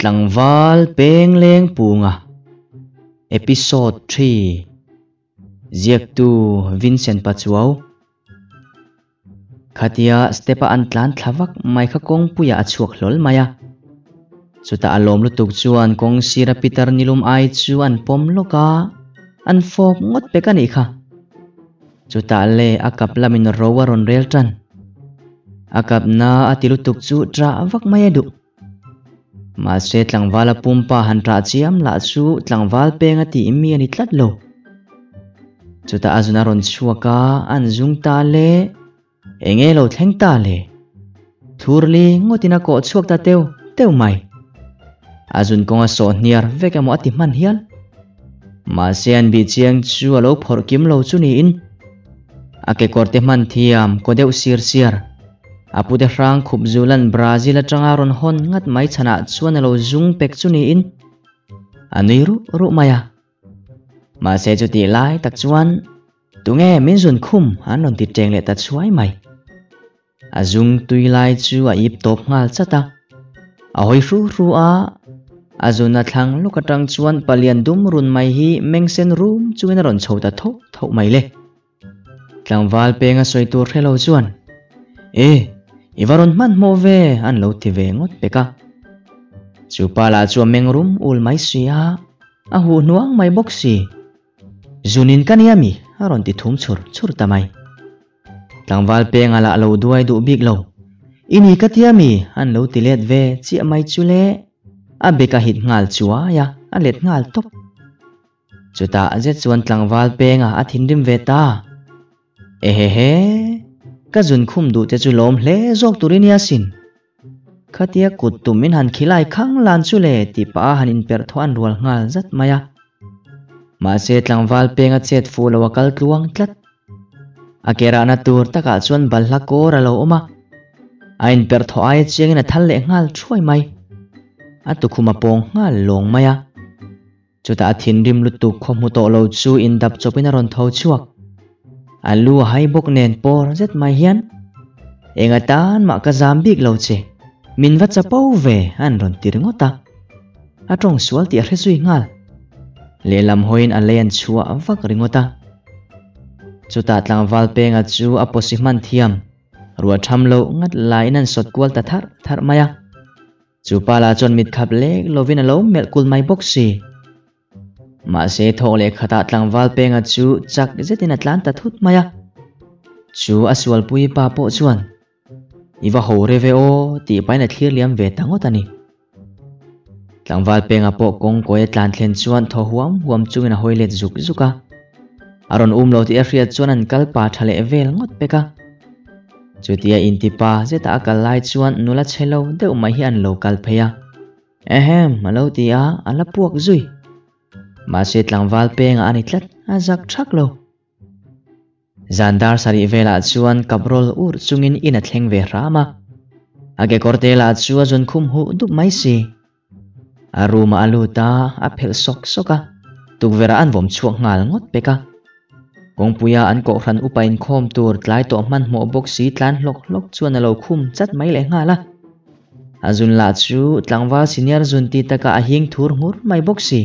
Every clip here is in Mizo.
Tlangval Pengleng Punga Episode 3 Ziaktu Vincent Pachuau Khatia step-a an tlan thla vak mai kha kawngpuiah a chhuak hlawl mai a. Chutah a lawm lutuk chuan kawng sira pitar nilum ai chu an pawm lawk a, an fawp ngawt pek a nih kha. Chutah le a kap lamin ro a rawn rel tan. A kapna a ti lutuk chu ṭah vak mai a duh. Mahse tlangvala pumpa han ṭah chiam lah chu tlangval peng a tih mi a ni tlat lo. Chutah a zun a rawn chhuak a, an zung ta le, eng nge lo thleng ta le? Thurli ngawtin a kawh chhuak ta teu teu mai. A zun kawng a sawh hniar vek emaw a ti hman hial. Mahse an bih chiang chu a lo phawrh kim lo chu niin a kekawr te hman thiam kaw deuh sir siar. A pute hrang khup zulan Brazil atanga rawn hawn ngat mai chhanah chuan a lo zung pek chu niin a nui ruh ruh mai a. Mahse chutih lai tak chuan tunge min zun khum an rawn ti teng leh ta chhuai mai. A zung tui lai chu a ip tawp nghal chat a. A hawi hru hru a, a zun a thlang lawk atang chuan palian dum run mai hi mengsen rum chungin a rawn chho ta thoh thoh mai le. Tlangval peng a sawi tur hre lo chuan, E, i va rawn hmanhmawh ve, an lo ti ve ngawt pek a. Chu pa lah chu a meng rum ul mai si a, a huh hnuang mai bawk si. Zunin ka nia mi, a rawn ti thum chhur chhur ta mai. Tlangval peng a lah lo duai duh bik lo. I ni ka tia mi, an lo ti let ve chiah mai chu le. A bek a hit nghal chuai a, a let nghal tawp. Chutah zet chuan tlangval penga a thinrim ve ta. Ehehe, ka zun khum duh te chu lawm hle zawk tur i nia sin. Khatia kut tum in han khilai khang lan chu le tih pah a han inperh thaw an rual nghal zat mai a. Mahse tlangval penga chet fuh lo a kal tluang tlat. A ke rahna tur takah chuan balhla kawr a lo awm a, a inperh thaw aia chiangin a thal leh nghal thuai mai. A tukhum a pawng nghal lawng mai a. Chutah a thinrim lutuk khaw hmu tawh lo chu indap chawpin a rawn tho chhuak. A lu a hai bawk nen pawr zet mai hian, Eng atan mah ka zam bik lo che, min va chapo ve an rawn ti ringawt a. A tawng sual tih a hre zui nghal. Lehlam hawiin a lei an chhuah vak ringawt a. Chutah tlangval penga chu a pawsi hman thiam, ruah tham loh ngat laiin an sawt kual ta tharh tharh mai a. Chu pa lah chuan mit khap lek lovin a lo melh kul mai bawk si. Mahse thawk leh khatah tlangval penga chu chak zetin a tlan ta thut mai a. Chu a sualpui pa pawh chuan, I va ho re ve aw tih pahin a thlir liam ve ta ngawt a ni. Tlangval penga pawh kawngkawi a tlan thlen chuan thaw huam huam chungin a hawi let zuk zuk a. A rawn um lo tih a hriat chuan an kal pa tha leh vel ngawt pek a. Chutia intipa zeta a kal lai chuan nula chhe lo deuh mai hi an lo kal phei a. Ehem, a lo ti a, a la puak zui. Mahse tlangval pengah a ni tlat, a zak thak lo. Zan dar sarih velah chuan kaprawl ur chungin in a thleng ve hram a. A kekawr te lah chu a zun khum huh dup mai si. A room ah a lut a, a phelh sawk sawk a, tukverh ah an vawm chhuak nghal ngawt pek a. Kawngpuia an kohhran upa inkhawm tur tlai tawh hmanhmawh bawk si tlan hlawk hlawk chuan a lo khum chat mai leh nghal a. A zun lah chu tlangval senior zun ti takah a hing thur nghur mai bawk si.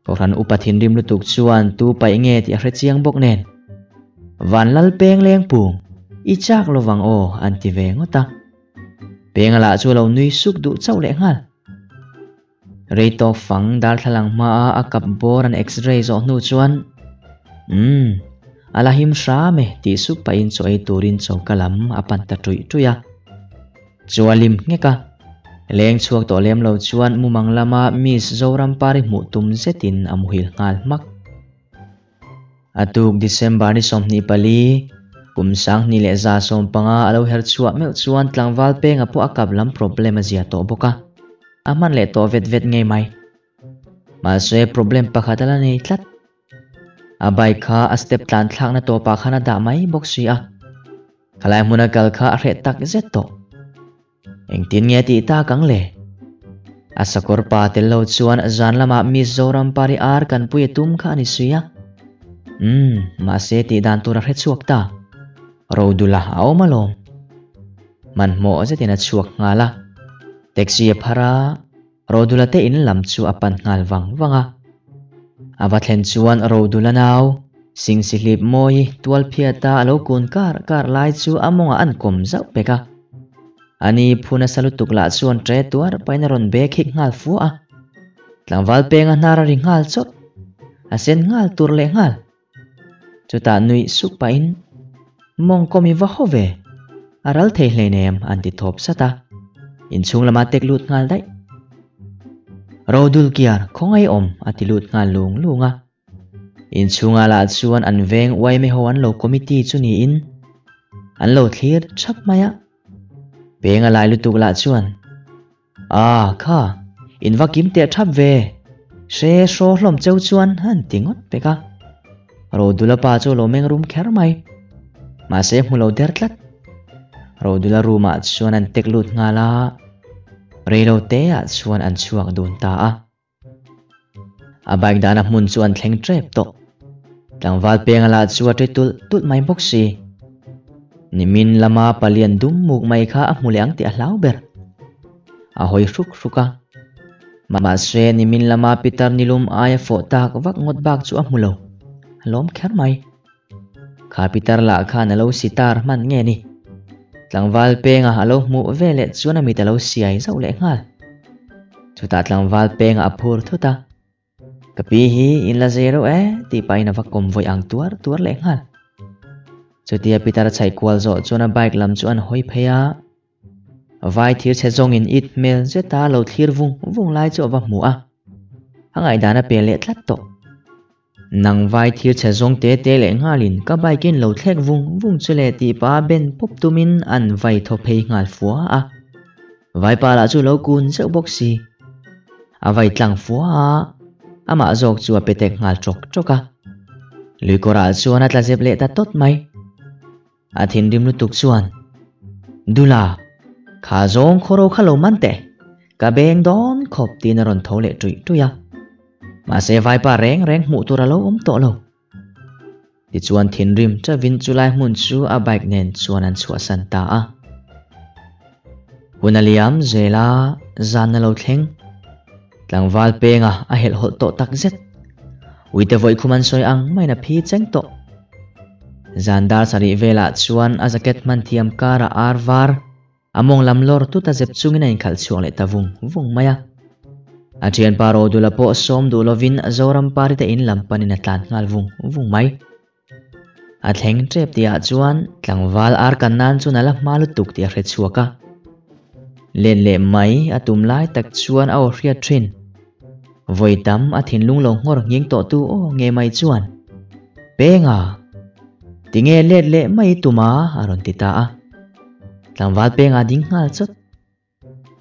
Kohhran upa thinrim lutuk chuan tu paih nge tih a hre chiang bawk nen. Van lal peng leng pung, i chak lovang aw an ti ve ngawt a. Penga lah chu a lo nui suk duh chauh leh nghal. Rei tawk fang darthlalang hmaa a kap bawr an x-ray zawh hnu chuan, Umm, a la him hram e tih sup pahin chaw ei turin choka lam a pan ta ṭuih ṭuih a. Chu a lim nghek a, leng chhuak tawh lem lo chuan mumang lama Miss Zorampari hmuh tum zetin a muhil nghal hmak. A tuk December ni 24, kum 2115 a lo her chhuah meuh chuan tlangval penga pawh a kap lam problem a zia tawh bawk a, a hman leh tawh vet vet ngei mai. Mahse problem pakhat a la nei tlat. A bike kha a step tlan thlakna tawpah khan a dah mai bawk si a. Khalai hmuna kal kha a hreh tak zet tawh. Engtin nge tih tak ang le? A sakawr pa tel lo chuan zan lamah Miss Zoram Pari ar kan pui a tum kha a ni sui a. Umm, mahse tih dan tur a hre chhuak ta. Rodula a awm alawm. Hmanhmawh zetin a chhuak nghal a. Taxi a phar a. Rodula te in lam chu a pan nghal vang vang a. A va thlen chuan Rodula nau, Singsihlip mawi tual phiata a lo kun kar kar lai chu a mawngah an kawm zauh pek a. Ani phu nasa lutuk lah chuan ṭe tuar pahin a rawn be khik nghal fuah a. Tlangval penga hnar a ri nghal chawt, a sen nghal tur leh nghal. Chutah nuih suk pahin, Mawng kawm i va haw ve, a ral thei hleinem an ti thawp sat a, inchhung lama tek lut nghal daih. Rodul kiar khawngaih awm a ti lut nghal lung lung a. Inchhungah lah chuan an veng uaime ho an lo committee chu niin an lo thlir thap mai a. Peng a lai lutuk lah chuan, Ah kha, in va kim teh thap ve, hre hraw hlawm cheu chuan an ti ngawt pek a. Rodula pa chu a lo meng rum kher mai. Mahse hmu lo der tlat. Rodula room ah chuan an tek lut nghal a, reilo te ah chuan an chhuak dun ta a. A bike dahna hmun chu an thleng tep tawh. Tlangval penga lah chu a ṭe tulh tulh mai bawk si. Nimin lama palian dum muk mai kha a hmu leh ang tih a hlau ber. A hawi hruk hruk a. Mahse nimin lama pitar nilum aia fawh tak vak ngawt bak chu a hmu lo. A lawm kher mai. Kha pitar lah khan a lo sitar hman nge ni? Tlangval penga a lo hmuh ve leh chuan a mit a lo siai zauh leh nghal. Chutah tlangval penga a phur thut a, Ka pi hi in la zei reuh e tih pahin a va kawm vawi ang tuar tuar leh nghal. Chutia pitar a chhaih kual zawh chuan a bike lam chu an hawi phei a, Vai thir chhe zawngin it hmel zeta lo thlir vung vung lai chu a va hmu a, a ngaihdan a pe leh tlat tawh. Nang vai thir chhe zawng te te leh nghalin ka bike in lo thlek vung vung chu le tih pa ben pawp tumin an vai thaw phei nghal fua a. Vaipa lah chu lo kun zeuh bawk si. A vai tlang fua a, amah zawk chu a pe tek nghal ṭawk ṭawk a. Luikawrah chuan a tla zep leh ta tawt mai. A thinrim lutuk chuan, Dula, kha zawng khawro kha lo man teh, ka beng dawn khawp tiin a rawn tho leh ṭuih ṭuih a. Mahse vaipa reng reng hmuh tur a lo awm tawh lo. Tichuan thinrim ṭavin chulai hmun chu a bike nen chuan an chhuahsan ta a. Hun a liam zel a, zan a lo thleng. Tlangval penga a helhhawlh tawh tak zet. Uite vawikhum an sawi ang maiin a phi cheng tawh. Zan dar sarih velah chuan a jacket hman thiam karah ar var, a mawng lam lawr tut a zep chungin a inkhalh chhuak leh ta vung vung mai a. A thianpa Rodula pawh sawm duh lovin Zoram parite in lam panin a tlan nghal vung vung mai. A thleng tep tihah chuan tlangval ar kan nan chuan a la hma lutuk tih a hre chhuak a. Len leh mai a tum lai tak chuan a aw hriat thin. Vawi tam a thinlung lo nghawr nghing tawh tu aw nge mai chuan, Penga! Tinge let leh mai tum a? a rawn ti ta a. Tlangval Penga ding nghal chawt.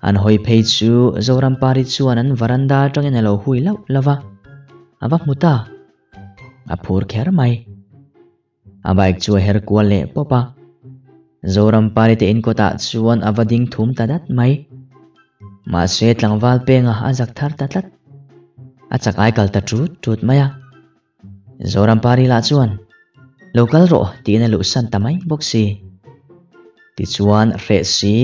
An hawi phei chu Zorampari chuan an varanda atangin a lo hui lauh lauh va, a va hmu ta. A phur kher mai. A bike chu a her kual leh pawp a. Zorampari te in kawtah chuan a va ding thum ta dat mai. Mahse tlangval penga a zak thar ta tlat. A chak ai kal ta tut tut mai a. Zorampari lah chuan, Lo kal rawh tiin a luhsan ta mai bawk si. Tichuan hreh si,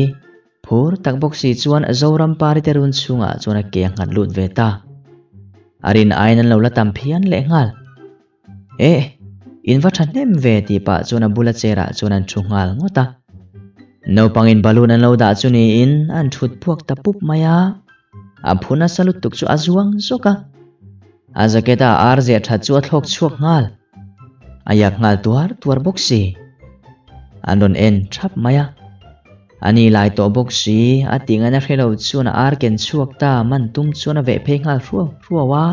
phur tak bawk si chuan Zorampari te run chhungah chuan a ke a nghat lut ve ta. A rin aiin an lo la tam phian leh nghal. Eh, in va tha hnem ve tih pah chuan a bula chair ah chuan an thu nghal ngawt a. Naupangin balloon an lo dah chu niin an thut phuak ta pup mai a. A phu nasa lutuk chu a zuang zawk a. A jacket a ar zeh that chu a thlawk chhuak nghal. A yak nghal tuar tuar bawk si. An rawn en thap mai a. A ni lai tawh bawk si, a tih ngaihna hre lo chuan a ar ken chhuak ta man tum chuan a veh phei nghal hruau hruau a.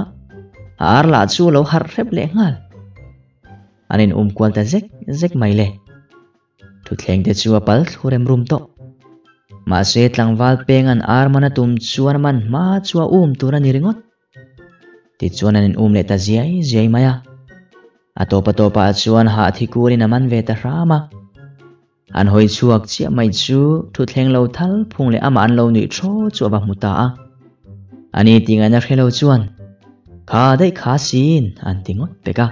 A ar lah chu a lo harh hrep leh nghal. An in um kual ta zek zek mai le. Thutthleng te chu a pal thlu rem rum tawh. Mahse tlangval peng an ar man a tum chuan a man hma chu a um tur a ni ringawt. Tichuan an in um leh ta ziai ziai mai a. A tawp a tawpah chuan hah thi kurin a man ve ta hram a. An hawi chhuak chiah mai chu thutthleng lo thal phung leh amah an lo nuih thaw chu a va hmu ta a. Ani tih ngaihna hre lo chuan, Kha daih kha sin, an ti ngawt pek a.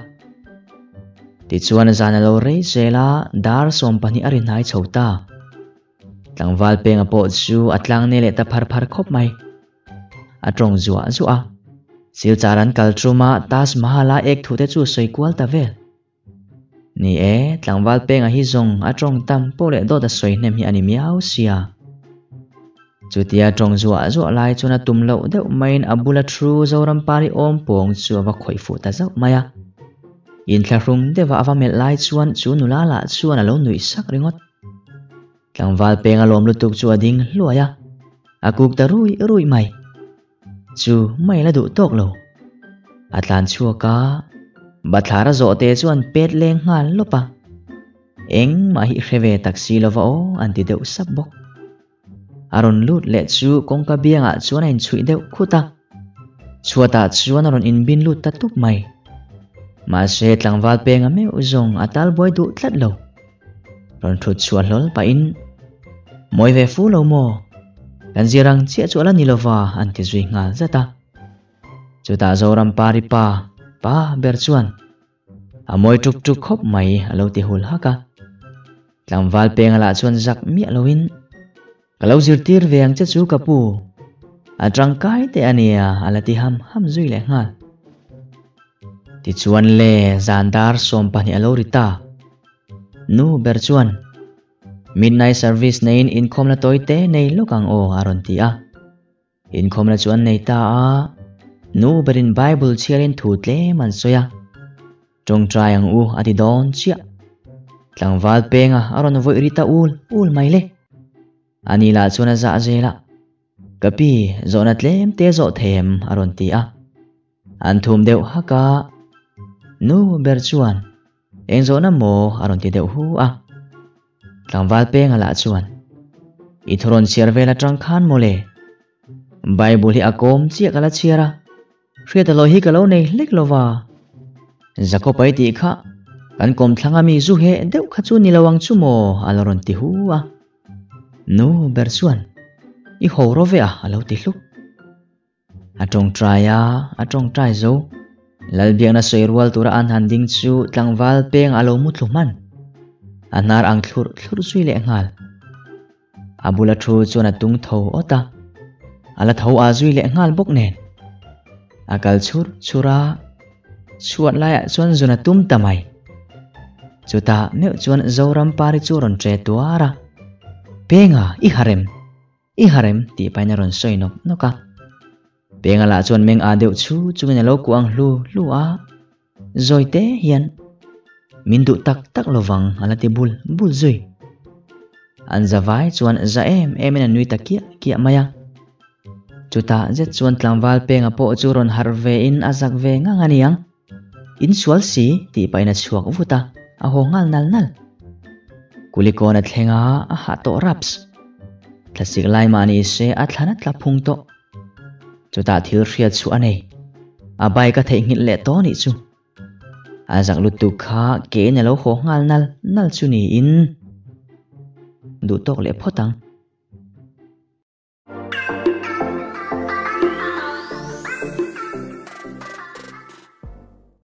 Tichuan zan a lo rei zel a, dar 12 a ri hnai chho ta. Tlangval penga pawh chu a tlang ne leh ta phar phar khawp mai. a tawng zuah zuah a. Silchar an kal tuma Taj Mahal a ek thute chu sawi kual ta vel. Ni e, tlangval penga hi zawng a tawng tam pawh leh dawt a sawi hnem hi a ni miau sia. Chutia tawng zuah zuah lai chuan a tum loh deuh maiin a bula thu Zorampari awm pawng chu a va khawih fuh ta zauh mai a. Inthlahrung deuha a va melh lai chuan chu nula lah chuan a lo nuih sak ringawt. Tlangval peng a lawm lutuk chu a ding hluai a, a kuk ta rui rui mai. Chu mai la duh tawk lo. A tlan chhuak a, bathlar a zawh te chuan pet leng nghal lawp a. Engmah hi hre ve tak si lova aw an ti deuh sap bawk. A rawn lut leh chu kawngka biangah chuan a inchhuih deuh khut a. Chhuatah chuan a rawn inbin lut ta tup mai. Mahse tlangval penga meuh zawng a tal buai duh tlat lo. Rawn thut chhuah hlawl pahin, Mawi ve fu lo maw? Kan zir ang chiah chu a la ni lova an ti zui nghal zat a. Chutah Zoram Pari pa, pa ber chuan, A mawi tuk tuk khawp mai a lo ti hul hak a. Tlangval penga lah chuan zak miah loin, Ka lo zirtir ve ang che chu ka pu. A tangkai teh a nia a la ti ham ham zui leh nghal. Tichuan le zan dar 12 a lo ri ta. Nu ber chuan, Midnight service neiin inkhawmna tawi te nei lawk ang aw a rawn ti a. Inkhawmna chu an nei ta a, nu berin Bible chhiarin thu tlem an sawi a. Tawngtai ang u a ti dawn chiah. Tlangval penga a rawn vawih ri ta ul ul mai le. Ani lah chuan a zah zel a, Ka pi, zawhna tlem te zawh thei em? a rawn ti a. An thum deuh hak a, nu ber chuan, Eng zawhna maw? a rawn ti deuh hu a. Tlangval penga lah chuan, I thurawn chhiar vel atang khan mawle. Bible hi a kawm chiah ka la chhiar a, hriat alo hi ka lo nei hlek lo va. Jakob ai tih kha kan kawmthlang a mi zu heh deuh kha chu ni lo ang chu maw? a lo rawn ti hu a. Nu ber chuan, I ho ro ve a, a lo ti hluk. A tawngtai a, a tawngtai zo. Lalbiakna sawi rual tura an han ding chu tlangval peng a lo mu thlu hman. A hnar ang thlurh thlurh zui leh nghal. A bula thu chuan a tung tho awt a, a la tho a zui leh nghal bawk nen. A kal chhur chhur a, chhuat laiah chuan zun a tum ta mai. Chutah meuh chuan Zoram pari chu a rawn ṭe tuar a, Penga, i harem! I harem tih pahin a rawn sawi nawk nawk a. Penga lah chuan meng a deuh chu chungin a lo kuah ang hlu hlu a. Zawi te hian min duh tak tak lovang a la ti bul bul zui. An za vai chuan za em em in a nui ta kiah kiah mai a. Chutah zet chuan tlangval Penga pawh chu rawn harh ve in a zak ve ngang a niang. In sual si tih pahin a chhuak vut a, a haw nghal nal nal. Kulikawn a thleng a, a hah tawh raps. Thlasik lai mah ni se a thlan a tla phung tawh. Chutah thil hriat chhuah a nei. A bike a theihnghilh leh tawh nih chu. A zak lutuk kha kein a lo haw nghal nal nal chu niin. Duh tawk leh phawt ang.